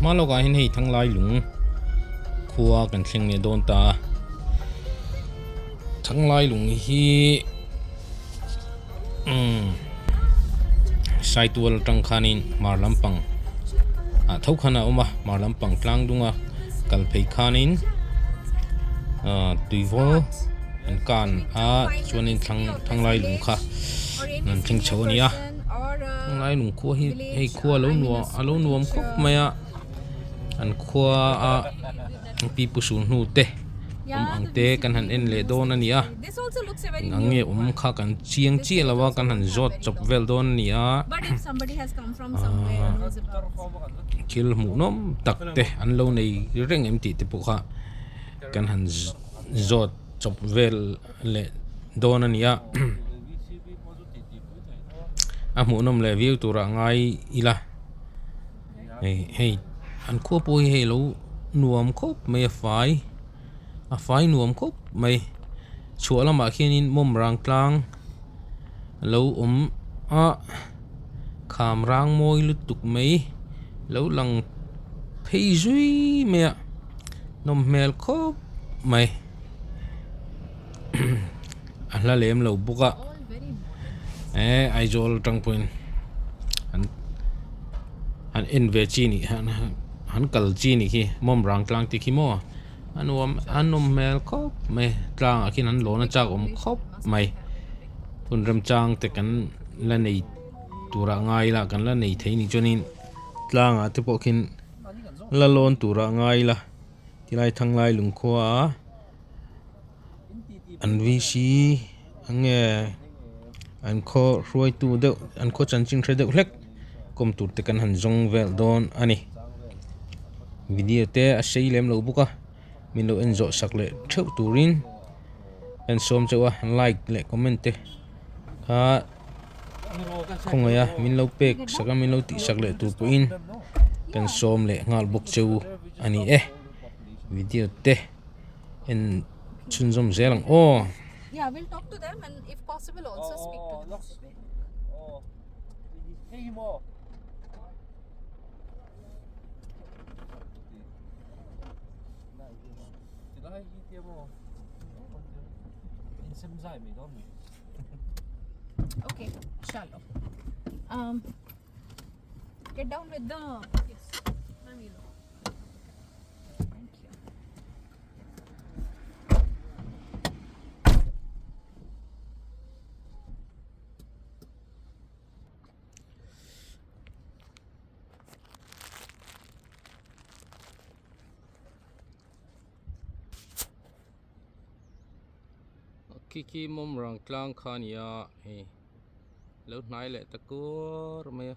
Hma lawkah hian hei Thanglai lung khua kan thleng leh dawn ta a. Thanglai lung hi umm Saitual atang khanin hmar lampang ah tho khan a awm a hmar lampang tlang dung a kal phei khanin ah tuivawl an kan a tichuanin thlang Thanglai lung kha an thleng chho a ni a Thanglai lung khua hi hei khua a lo nuam a lo nuam khawp mai a an khua a pi pu sul hnu te awm ang te kan han en leh dawn a ni a eng ang nge awm kha kan chiang chiah lo a kan han zawt chawp vel dawn a ni a aaa thil hmuh nawm tak te an lo nei reng em tih te pawh kha kan han zawt chawp vel leh dawn a ni a a hmuhnawm leh viau turah ngai ila hei hei an khua pawh hi hei lo nuam khawp mai a fai a fai nuam khawp mai chhuah lamah khianin mawm rang tlang a lo awm a kham rang mawi lutuk mai lo lang phei zui mai a nawm hmel khawp mai. A hla lem lo bawk a eh Aizawl atang pawhin an an en ve chi nih han han kal chi nih khi mawm rang tlang te khi maw a nuam a nawm hmel khawp mai tlangah khian an lawn a chak awm khawp mai hun remchang te kan la nei turah ngai ila kan la nei thei nih chuanin tlangah te pawh khian la lawn turah ngai ila tilai thanglai lungkhua a. An VC enge an khaw hruaitu deuh an khaw chanchin hre deuh hlek kawm tur te kan han zawng vel dawn a ni video te a sei lem lo bawk a min lo en zawh sak leh theuh turin en sawm chauh a like leh comment te kha khawngaih a min lo pek sak a min lo tih sak leh tur pawhin kan sawm leh nghal bawk cheu a ni e video te. En chhunzawm zel ang aw. Yeah, we'll talk to them and if possible also speak to them. Okay, chalo. Um, get down with the yes, ma'am, you know. Thank you. Khi khi mawm rang tlang kha a ni a hei lo hnai leh ta kur mai a.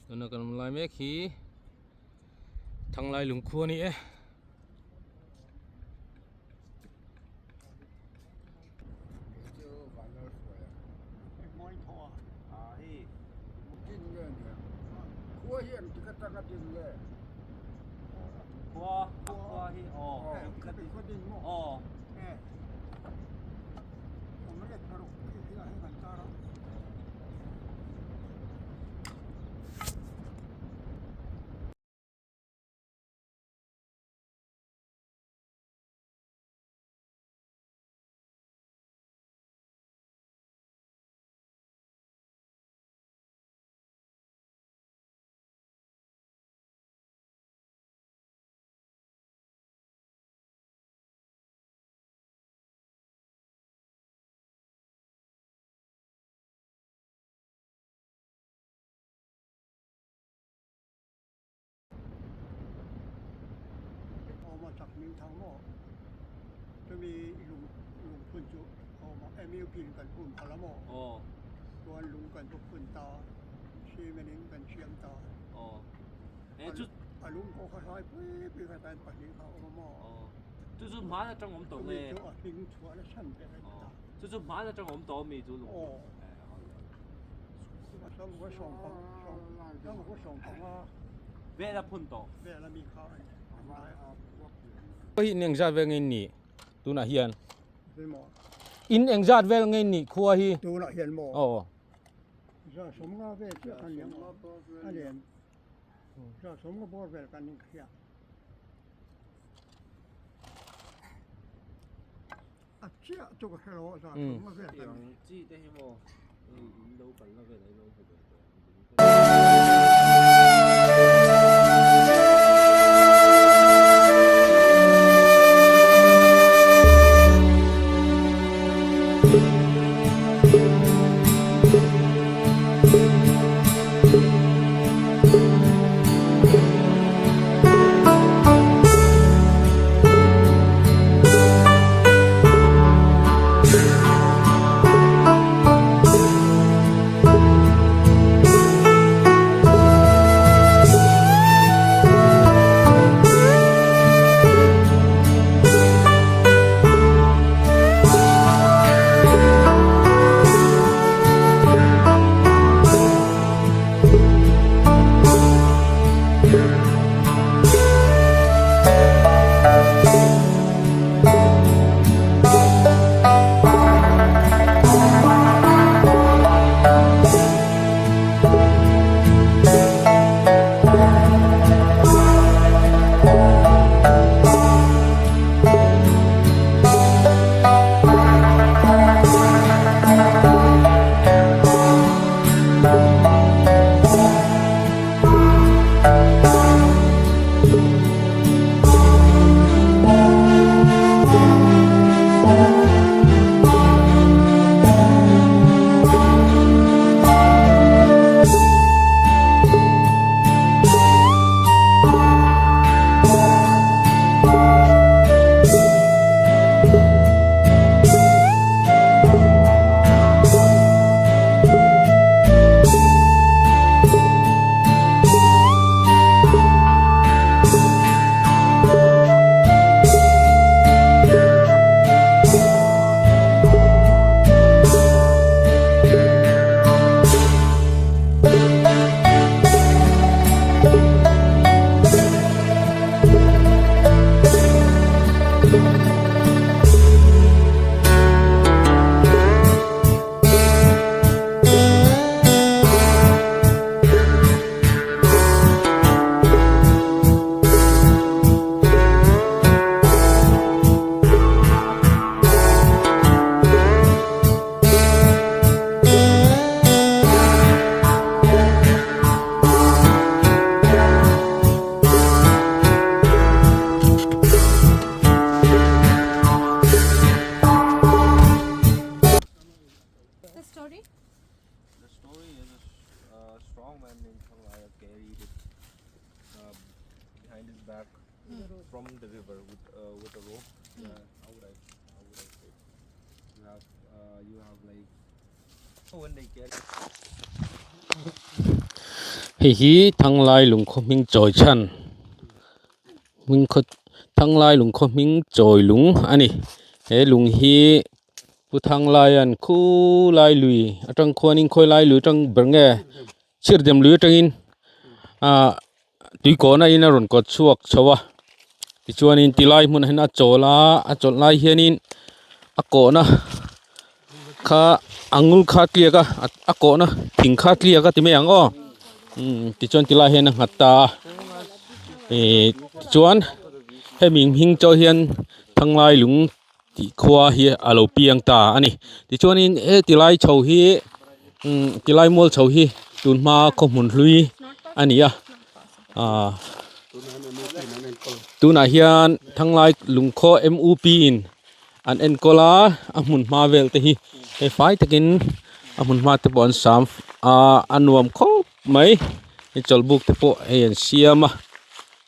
Tuna kan awm lai mek hi Thanglai lungkhua a ni e. Hi in engzat vel nge in nih tunah hian in engzat vel nge in nih khua hi tunah hian maw aw za sawmnga vel chiah kan nia a lian za sawmnga bawr vel kan ning hria a chiah chu ka hre lo a za sawmnga vel kan ni. The story? The story is a strong man named Thanglai carried it behind his back from the river with with a rope. Yeah, how would I how would I say? You have you have like when they carry Hei hi Thanglai lungkhaw hming chawi chhan hming khaw Thanglai lungkhaw hming chawi lung a ni he lung hi Pu Thanglaia'n khulai lui atang khuanin khawilai lui atang ber nge chhirdem lui atangin ah tuikawhna in a rawn kawt chhuak chho a tichuanin tilai hmunah hian a chawl a a chawlh lai hianin a kawhna kha a ngul kha a tliak a a kawhna thing kha a tliak a ti mai ang aw umm tichuan tilai hian a nghat ta a ihh tichuan hemi hming chaw hian Thanglai lung tih khua hi a lo piang ta a ni tichuanin he tilai chho hi umm tilai mual chho hi tun hma khaw hmun hlui a ni a ahh tunah hian Thanglai lungkhaw M U P in an enkawl a a hmun hma vel te hi hei fai takin a hmun hma te pawh an sam a a nuam khawp mai hei chawlhbuk te pawh hei an siam a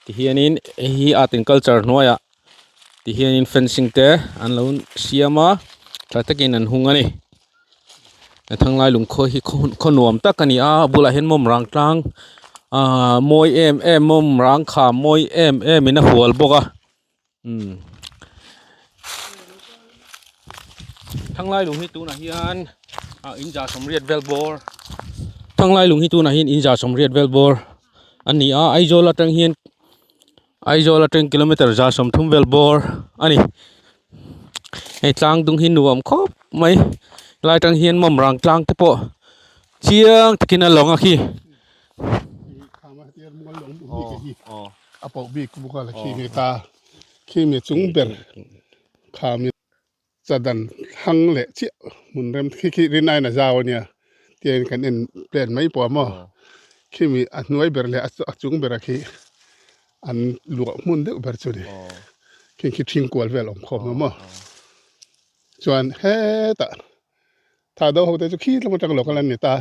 tihianin hei hi art and culture hnuaiah. Ti hianin fencing te an lo siam a tha takin an hung a ni Thanglai lungkhaw hi khaw nuam tak a ni a a bulah hian mawm rang tlang ahh mawi em em mawm rang kham mawi em em in a hual bawk a umm Thanglai lung hi tunah hian ah in za sawmriat vel bawr. Thanglai lung hi tunah hian in 180 vel bawr a ni a Aizawl atang hian Aizawl atang kilometer 130 vel bawr a ni hei tlang dung hi nuam khawp mai helai atang hian mawmrang tlang te pawh chiang takin a lawng a khi. A poh bik bawk a la khi nge ta khi mi chung ber kha mi. Chadan thlang leh chiah hmun rem khi khi rin aiin a zau a nia tiangin kan en plan mai pawh a maw khimi a hnuai ber leh a chung bera khi an luah hmun deuh ber chu a ni khi khi thing kual vel awm khawm a maw chuan hetah Tha do ho te chu khi tlem atang lo kal an ni ta.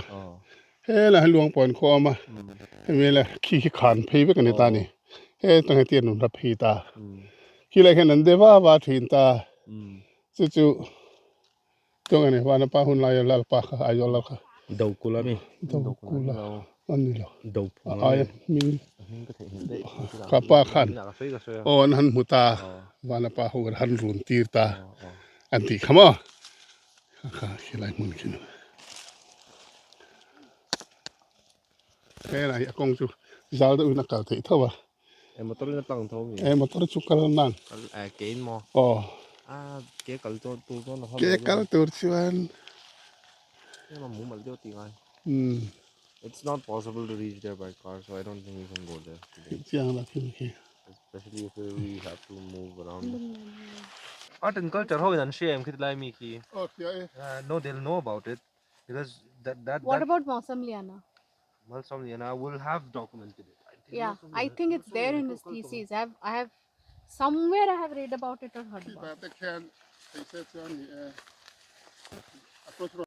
Helai hi luang pawh an khawm a, hemi la khi khi khan phei vek a ni ta ni. He tang hi tian rawn rap phei ta. Khi lai hian an de va va thin ta. Chu chu chuang a ni Vanapa hun laia Lalpa kha Aizawl lal kha. Dokula mi. Dokula a ni lo. Dophunga A aia hming kha pa khan aw an han hmu ta Vanapa ho han run tir ta an tih kha maw. Kha khilai hmun khi ni helai a kawng chu zal deuh in a kal theih tho a e motor in a tlang tho mi e motor chu kal nan kal e ke in maw aw a ke kal tur tur chuan a ke kal tur chuan ema mumal deuh tih ngai um it's not possible to reach there by car so I don't think we can go there today chiang la thil khi especially if we have to move around art and culture ho in an hria em khi tilai mi khi aw hria e no they'll know about it because that that What that about Mausam Liana? Malsam Liana will have documented it I think Yeah, Malsam I Liana think it's there in his thesis. I have somewhere I have read about it or heard khi about ba it. te khian thei se chuan ni e a